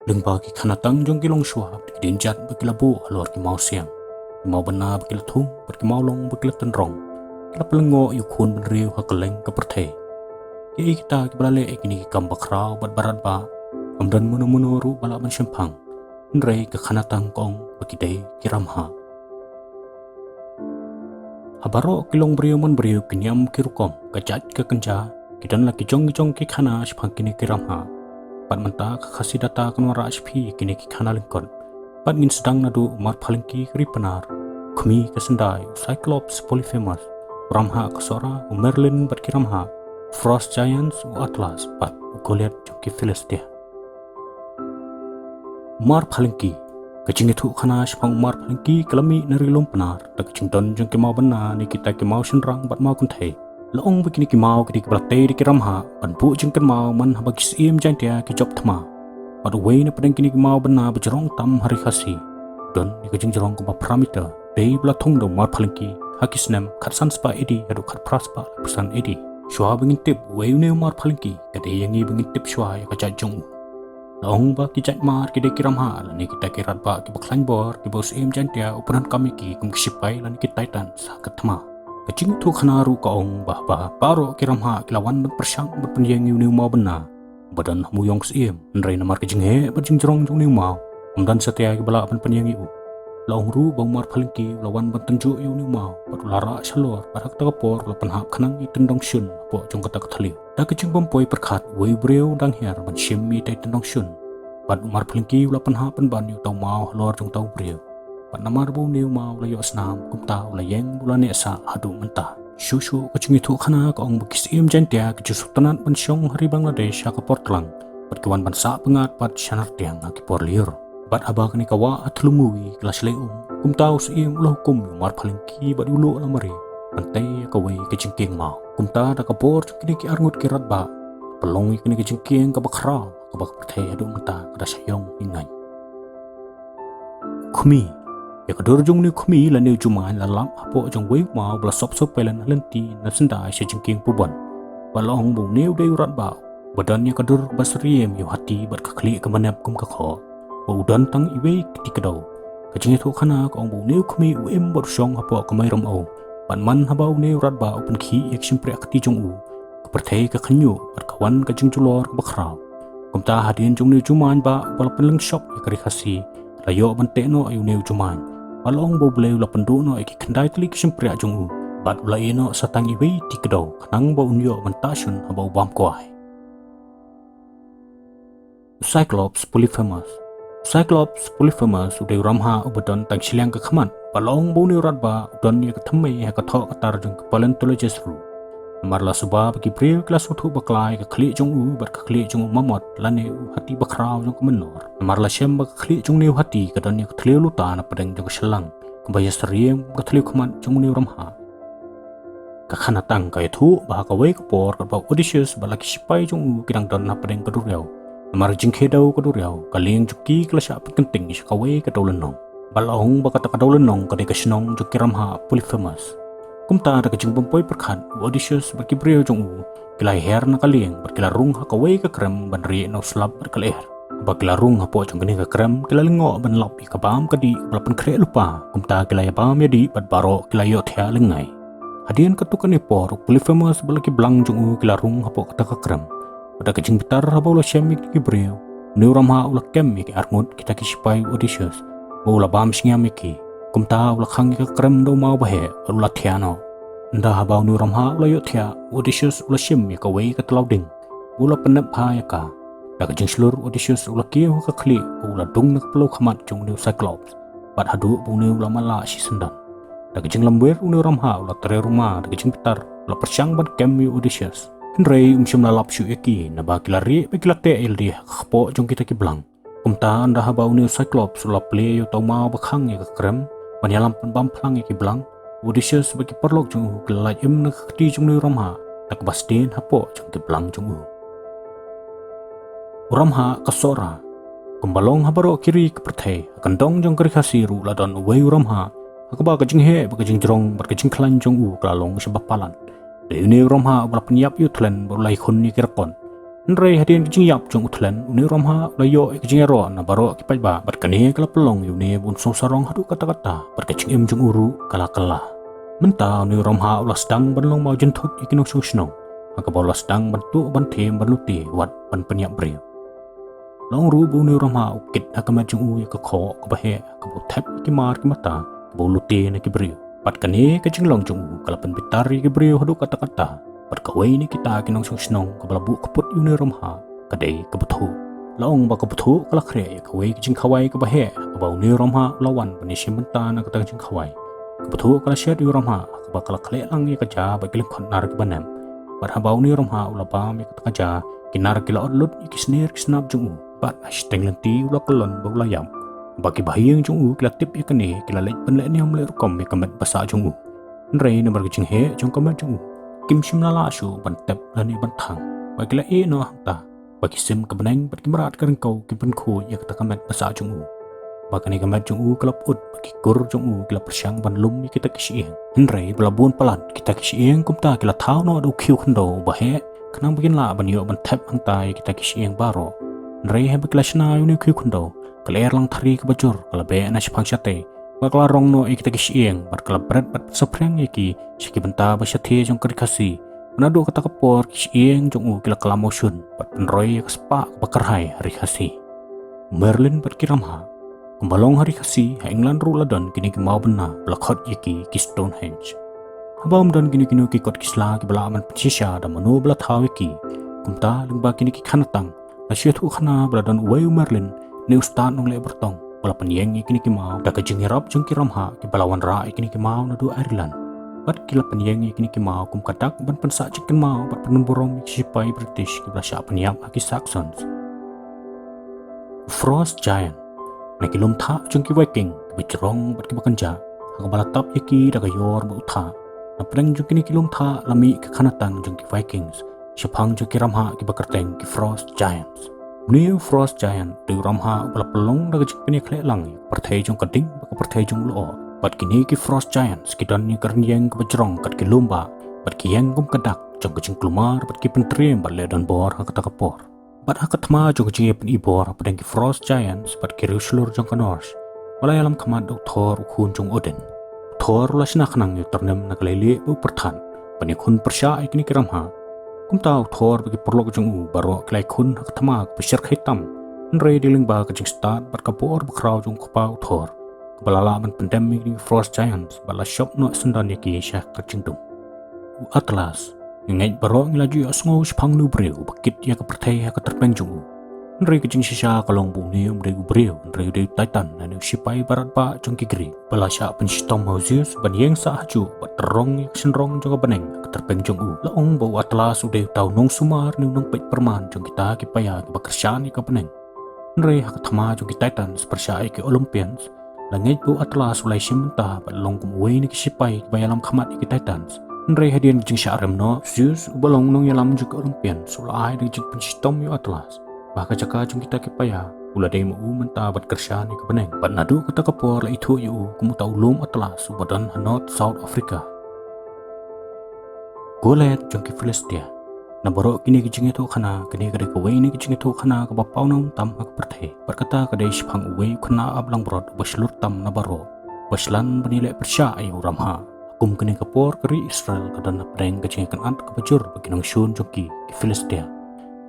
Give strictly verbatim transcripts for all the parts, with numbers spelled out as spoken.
Lyngba ki khana tang jong ki longshuwa bad ki dienjat ba ki la buh halor ki mawsiang, ki mawbynna ba ki la thung bad ki mawlong ba ki la tynrong, ki la pynlyngngoh ïa u khun bynriew ha kylleng ka pyrthei. Kiei kita kiba la leh ïa kine ki kam bakhraw bad baratbah? Ym don mano mano ruh ba lah ban shemphang. Hynrei ka khana tang ka ong ba ki dei ki ramhah. Ha baroh ki longbriew manbriew, ki niam ki rukom, ka jait ka kynja, ki don la ki jong ki jong ki khana shaphang kine ki ramhah. Bad mynta ka Khasi Data kan wanrah sha phi kine ki khana lyngkot. Bad ngin sdang naduh u Marphalyngki ka Ri Pnar, u Khmi ka Syndai, u Cyclops Polyphemus, u Ramhah ka Sohra, u Merlin bad ki ramhah, u Frost Giants, u Atlas bad u Goliath jong ki Philistia. U Marphalyngki. Ka jingïathuhkhana shaphang u Marphalyngki ka la mih na Ri Lum Pnar da ka jingdon jong ki mawbynna ne kita ki mawshynrang bad mawkynthei. La ong ba kine ki maw ki dei kiba la tei da ki ramhah ban buh jingkynmaw man haba ki Syiem Jaintia ki jop thma. Bad uwei na pdeng kine ki mawbynna ba jrong tam ha Ri Khasi, don ïa ka jingjrong kaba phra mitar, dei ba la thung da u Marphalyngki ha ki snem khatsan spah A D haduh khatphra spah laiphew san A D. Shuwa ba ngin tip uwei une u Marphalyngki, ka dei ïa ngi ba ngin tip shuwa ïa ka jait jong u. La ong ba ki jait Mar ki dei ki ramhah lane kita ki radbah kiba khlaiñ bor kiba u Syiem Jaintia u pyndonkam ïa ki kum ki shipai lane ki Titans ha ka thma. Ka jingïathuhkhana ruh ka ong ba haba baroh ki ramhah ki la wan ban pyrshang ban pynïeng ïa une u mawbynna ba don ha Mooiong Syiem, hynrei namar ka jingheh bad jingjrong jong une u maw, ym don satia kiba lah ban pynïeng ïa u. La ong ruh ba u Marphalyngki u la wan ban tynjuh ïa une u maw bad u la rah shalor, bad ha kata ka por u la pynhap khnang ïa i tyndong shun hapoh jong kata ka thliew. Da ka jingbym poi pyrkhat, uwei u briew u dang hiar ban shim ïa i tyndong shun, bad u Marphalyngki u la pynhap pynban ïa uta u maw halor jong uta u briew. Bad namar ba une u maw u la ïoh snam, kumta u la ïeng bad u la neh sah haduh mynta. Shuh shuh ka jingïathuhkhana ka ong ba ki Syiem Jaintia ki ju sngewtynnat ban shong ha ri Bangladesh ha ka por tlang, bad ki wan ban sah pyngngad pat sha Nartiang ha ki por lyiur. Bad haba kane ka wah ha Thlumui ka la shlei um, kumta u Syiem u la hukum ïa u Marphalyngki bad ïa u Luh Lamare ban tei ïa kawei ka jingkieng maw. Kumta da ka bor jong kine ki arngut ki radbah, pynlong ïa kane ka jingkieng kaba khraw, kaba ka pyrthei haduh mynta ka da shah ïong ïa ngaiñ. Khmi. Ïa ka dur jong une u Khmi lane u Jumai la lap hapoh jong uwei u maw ba la sop sop pailan ha lynti na Syndai sha jingkieng Pubon. Bad la ong ba une u dei u radbah ba don ïa ka dur ba syriem ïa u hati bad ka khlieh ka mynep kum ka khoh, ba u don tang iwei kti kdew. Ka jingïathuhkhana ka ong ba une u Khmi u im bad u shong hapoh ka Mei Rymau. Bad man haba une u radbah u pynkhih ïa ka shympriah kti jong u, ka pyrthei ka khynñiuh bad ka wan ka jingjulor kaba khraw. Kumta hadien jong une u Jumai ba, ba la pynlyngshop ïa ka Ri Khasi, la ïoh ban teh noh ïa une u Jumai. Bad la ong ba U Blei u la pynduh noh ïa ki khyndai tylli ki shympriah jong u, bad u la ïeh noh sa tang iwei kti kdew, khnang ba un ïoh ban tah shun haba u bam kwai. U Cyclops Polyphemus. U Cyclops Polyphemus u dei u ramhah uba don tang shiliang ka khmat, bad la ong ba une u radbah u don ïa ka thymmei ha ka thoh ka tar jong ki paleontologist ruh. Namar la suba ba ki briew ki la sngewthuh bakla ïa ka khlieh jong u bad ka khlieh jong u mammoth lane u hati bakhraw jong ka mynnor. Namar la shem ba ka khlieh jong une u hati ka don ïa ka thliew luta na pdeng jong ka shylang, kaba ïa syriem ka thliew khmat jong une u ramhah. Ka khana tang ka ïathuh ba ha kawei ka por katba u Odysseus bad la ki shipai jong u ki dang don na pdeng ka duriaw, namar jingkhie dew ka duriaw, ka lieng jong ki ka la shah pynkynting sha kawei ka dewlynnong. Bad la ong ba kata ka dewlynnong ka dei ka shnong jong ki ramhah Polyphemus. Kumta da ka jingbym poi pyrkhat, u Odysseus bad ki briew jong u ki la hiar na ka lieng bad ki la rung ha kawei ka krem ban rieh na u slap bad ka lyer. Haba ki la rung hapoh jong kane ka krem, ki la lyngngoh ban lap ïa ka bam ka dih ba la pynkhreh lypa. Kumta ki la ïa bam ïa dih bad baroh ki la ïohthiah lyngngai. Hadien katto katne por, u Polyphemus bad la ki blang jong u ki la rung hapoh kata ka krem. Bad da ka jingbitar haba u la shem ïa ki briew, une u ramhah u la kem ïa ki arngut kita ki shipai u Odysseus, bad u la bam shngiam ïa ki. Kumta u la khang ïa ka krem da u maw baheh bad u la thiah noh. Ynda haba une u ramhah u la ïohthiah, u Odysseus u la shim ïa kawei ka tlaw ding, u la pynnep bha ïa ka. Da ka jingshlur u Odysseus u la kiew ha ka khlieh, u la dung na ka pyllew khmat jong une u Cyclops, bad haduh ba une u la matlah shisyndon. Da ka jinglymwir une u ramhah u la trei ruma, da ka jingbitar u la pyrshang ban kem ïa u Odysseus. Hynrei um shym la lap shuh ïa ki, naba ki la rieh bad ki la teh ïa lade ha ka kpoh jong kita ki blang. Kumta ynda haba une u Cyclops u la plie ïa uta u maw ba khang ïa ka krem ban ïalam pynbam phlang ïa ki blang, u Odysseus bad ki paralok jong u ki la lait im na ka kti jong une u ramhah, da kaba sdien hapoh jong ki blang jong u. U Ramhah ka Sohra. Kumba long ha baroh ki ri ka pyrthei, ha kyndong jong ka Ri Khasi ruh la don uwei u ramhah, ha kaba ka jingheh bad ka jingjrong bad ka jingkhlaiñ jong u ka la long shaba palat. Dei une u ramhah uba la pynïap ïa u thlen bad u la ïakhun ïa ki rakot. Hynrei hadien ka jingïap jong u Thlen, une u Ramhah u la ïoh ïa ka jingïaroh na baroh ki paidbah, bad kane ka la pynlong ïa une ba un sngewsarong haduh katta katta, bad ka jingim jong u ruh ka la kylla. Mynta une u Ramhah u la sdang ban long mawjynthut ïa ki nongshong shnong, ha kaba u la sdang ban tuh ban them ban lute wat ban pynïap briew. La ong ruh ba une u Ramhah u kit ha ka met jong u ïa ka khoh kaba heh, kaba u thep ïa ki mar ki mata, kaba u lute na ki briew. Bad kane ka jinglong jong u ka la pynbitar ïa ki briew haduh katta katta. Bad kawei na kita ki nongshong shnong kaba la buh kput ïa une u Ramhah ka dei ka bthuh. La ong ba ka bthuh ka la khreh ïa kawei ka jingkhawai kaba heh, kaba une u Ramhah u la wan ban ïashim bynta na kata ka jingkhawai. Ka bthuh ka la shet ïa u Ramhah, kaba ka la khleh lang ïa ka ja bad ki lyngkhot nar kiba nem. Bad haba une u Ramhah u la bam ïa kata ka ja, ki nar ki la ot lut ïa ki sner ki snap jong u. Bad ha shiteng lynti u la kyllon ba u la ïap. Ba ki bahaïing jong u ki la tip ïa kane, ki la leit ban leh niam leh rukom ïa ka met ba sah jong u. Hynrei namar ka jingheh jong ka met jong u, kim shym la lah shuh ban tep lane ban thang. Ba ki la ïeh noh hangta, ba ki sim ka bneng bad ki mrad ka ryngkew ki pynkhuid ïa kata ka met ba sah jong u. Ba kane ka met jong u ka la pyut, ba ki kur jong u ki la pyrshang ban lum ïa kita ki shyieng. Hynrei ba la bun palat kita ki shyieng, kumta ki la thaw noh da u khiew khyndew ba heh, khnang ba kin lah ban ïoh ban thep hangta ïa kita ki shyieng baroh. Hynrei haba ki la shna ïa une u khiew khyndew, ka la er lang thari kaba jur, ka la beh na shaphang shatei, bad ka la rong noh ïa kita ki shyieng, bad ka la bret bad saphriang ïa ki sha ki bynta ba shathie jong ka Ri Khasi. Bad naduh kata ka por ki shyieng jong u ki la kylla mawshun, bad pynroi ïa ka spah kaba kyrhai ha Ri Khasi. U Merlin bad ki Ramhah. Kumba long ha Ri Khasi, ha England ruh la don kine ki mawbynna ba la khot ïa ki ki Stonehenge. Haba ym don kino kino ki kot ki sla kiba lah ban pynshisha da mano ba la thaw ïa ki, kumta lyngba kine ki khanatang, la shu ïathuh khana ba la don uwei u Merlin, ne u stad nongleh byrtong, ba la pynïeng ïa kine ki maw da ka jingïarap jong ki Ramhah kiba la wanrah ïa kine ki maw naduh Ireland. Bad ki la pynïeng ïa kine ki maw kum ka dak ban pynsah jingkynmaw bad pynburom ïa ki shipai British kiba la shah pynïap ha ki Saxons. Frost Giant. Na ki lum thah jong ki Viking kiba jrong bad kiba kynjah, ha kaba la tap ïa ki da ka ïor bad u thah. Na pdeng jong kine ki lum thah la mih ka khanatang jong ki Vikings shaphang jong ki Ramhah kiba kyrteng ki Frost Giants. Une u Frost Giant u dei u Ramhah uba la pynlong da ka jingpynïakhleh lang ïa ka pyrthei jong ka ding bad ka pyrthei jong u lyoh. Bad kine ki Frost Giants ki don ïa ka rynïeng kaba jrong kat ki lum bah, bad ki ïeng kum ka dak jong ka jingkulmar bad ki pyntriem bad leh donbor ha kata ka por. Bad ha ka thma jong ka jingïapynibor hapdeng ki Frost Giants bad ki riewshlur jong ka Norse, ba la ïalam khmat da u Thor, u khun jong u Odin. U Thor u la shna khnang ïa u tyrnem na ka leilieh bad u pyrthat ban ïakhun pyrshah ïa kine ki Ramhah. Kumta u Thor bad ki paralok jong u baroh ki la ïakhun ha ka thma kaba shyrkhei tam, hynrei dei lyngba ka jingstad bad ka bor bakhraw jong u kpa u Thor, kaba la lah ban pyndem ïa kine ki Frost Giants bad la shop noh syndon ïa ki sha ka jingdum. U Atlas. Ngi ngeit baroh ngi la ju ïohsngew shaphang une u briew uba kit ïa ka pyrthei ha ka tyrpeng jong u. Hynrei ka jingshisha ka long ba une um dei u briew, hynrei u dei u Titan, lane u shipai baratbah jong ki Greek, ba la shah pynshitom ha u Zeus ban ïeng sah ha juh bad tyrrong ïa ka shynrong jong ka bneng ha ka tyrpeng jong u. La ong ba u Atlas u dei uta u nongsumar ne u nongpeit pyrman jong kita ki paia kiba kyrshan ïa ka bneng. Hynrei ha ka thma jong ki Titans pyrshah ïa ki Olympians, la ngeit ba u Atlas u la ïashim bynta bad long kum uwei na ki shipai kiba ïalam khmat ïa ki Titans. Hynrei hadien ka jingshah rem noh, Zeus uba long u nongïalam jong ki Olympians u la ai da ka jingpynshitom ïa u Atlas ba ha ka jaka jong kita ki paia u la dei ma u mynta ban kyrshan ïa ka bneng. Bad naduh kata ka por la ithuh ïa u kum uta u lum Atlas uba don ha North South Africa. Goliath jong ki Philistia. Na baroh kine ki jingïathuhkhana, kane ka dei kawei na ki jingïathuhkhana kaba pawnam tam ha ka pyrthei. Bad kata ka dei shaphang uwei u khynnah ap langbrot uba shlur tam na baroh, uba shlan ban ïaleh pyrshah ïa u Ramhah. Kum kane ka por ka ri Israel ka don hapdeng ka jingïakynad kaba jur bad ki nongshun jong ki, ki Philistia.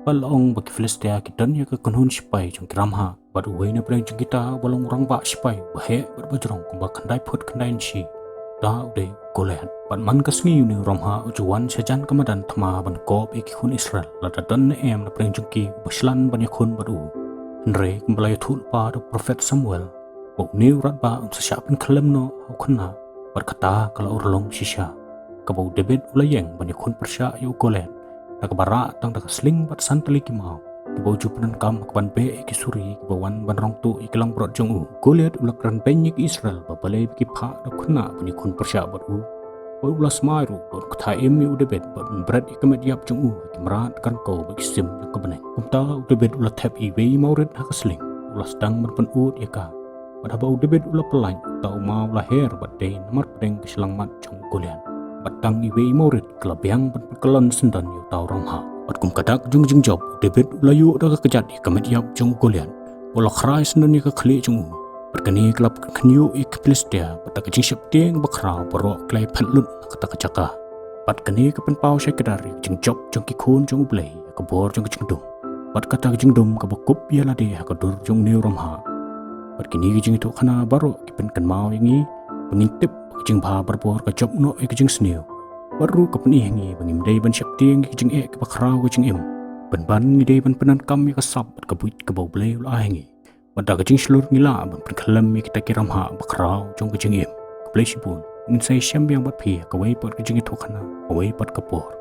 Bad la ong ba ki Philistia ki don ïa ka kynhun shipai jong ki Ramhah. Bad uwei na pdeng jong kita uba long u rangbah shipai uba heh bad uba jrong kumba khyndai phut khyndai inshi, uta u dei u Goliath. Bad man ka sngi une u Ramhah u ju wan shajan ka madan thma ban kop ïa ki khun Israel, lada don ne em na pdeng jong ki uba shlan ban ïakhun bad u. Hynrei kumba la ïathuh lypa da u prophet Samuel, ba une u rangbah un sa shah pynkhyllem noh ha u khynnah, bad kata ka la urlong shisha. Kaba u David u la ïeng ban ïakhun pyrshah ïa u Goliath, da kaba rah tang da ka sling bad san tylli ki maw, kiba u ju pyndonkam ha kaban beh ïa ki suri kiba wan ban rong tuh ïa ki langbrot jong u. Goliath u la kren beiñ ïa ki Israel ba balei ba ki phah da u khynnah ban ïakhun pyrshah bad u. Bad u la smai ruh ba un ktha im ïa u David bad un bret ïa ka met ïap jong u ha ki mrad ka ryngkew bad ki sim jong ka bneng. Kumta u David u la thep iwei i mawrit ha ka sling, u la sdang ban pynud ïa ka. Bad haba u David u la pyllait, uta u maw u la her bad dei namar pdeng ka shyllangmat jong u Goliath. Bad tang iwei i mawrit ka la biang ban pynkyllon syndon ïa uta u Ramhah. Bad kum ka dak jong ka jingjop, u David u la ïoh da ka kjat ïa ka met ïap jong u Goliath, u la khrai syndon ïa ka khlieh jong u. Bad kane ka la pynkhynñiuh ïa ki Philistia bad da ka jingsheptieng bakhraw baroh ki la ïaphet lut na kata ka jaka. Bad kane ka pynpaw shai kdar ïa ka jingjop jong ki khun jong U Blei ïa ka bor jong ka jingdum. Bad kata ka jingdum kaba kup ïa lade ha ka dur jong une u ramhah. Bad kine ki jingïathuhkhana baroh ki pynkynmaw ïa ngi ba ngin tip ba ka jingbha barabor ka jop noh ïa ka jingsniew. Bad ruh ka pyni ha ngi ba ngim dei ban sheptieng ïa ki jingeh kiba khraw ka jingim, pynban ngi dei ban pyndonkam ïa ka sap bad ka buit kaba U Blei u la ai ha ngi. Bad da ka jingshlur ngi lah ban pynkhyllem ïa kita ki ramhah bakhraw jong ka jingim. Khublei shibun. Ngin sa ïashem biang bad phi ha kawei pat ka jingïathuhkhana, kawei pat ka por.